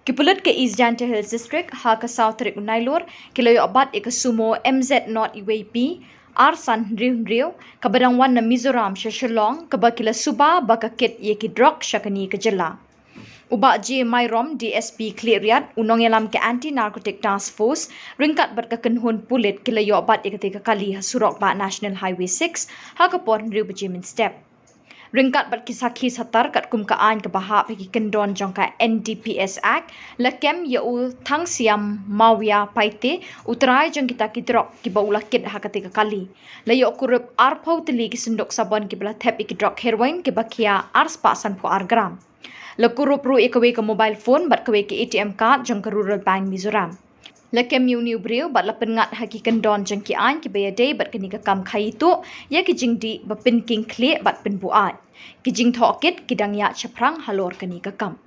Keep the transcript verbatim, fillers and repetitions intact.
Ki pulit ka East Jaintia Hills District ha ka saw tarik u Nailur ki la ïoh bat ïa ka sumo M Z nought wei P ar san hynriew hynriew kaba dang wan na Mizoram sha Shillong, kaba ki la suba ba ka kit ïa ki drok sha kane ka jylla. U Bah J Myrom, D S P Khliehriat, u nongïalam ka Anti Narcotic Task Force, ryngkat bad ka kynhun pulit ki la ïoh bat ïa katei ka kali ha surok bah National Highway six ha ka por hynriew baje mynstep. Ryngkat bad ki sakhi satar katkum ka aiñ kaba hap ha ki kyndon jong ka N D P S Act, la kem ïa u Thangsiam Mawia Paite, u trai jong kita ki drok kiba u la kit ha katei ka kali. La ïoh kurup arphew tylli ki synduk sabon kiba la thep ïa ki drok heroin kiba khia ar spah sanphew ar gram. La kurup ruh ïa kawei ka mobile phone bad kawei ka A T M card jong ka Rural Bank Mizoram. La kem ïa une u briew bad la pynngat ha ki kyndon jong ki aiñ kiba ïadei bad kane ka kam khaii tuh ïa ki jingdih ba pynking khlieh bad pynbuaid. Ki jingthoh kit ki dang ïaid shaphrang halor kane ka kam.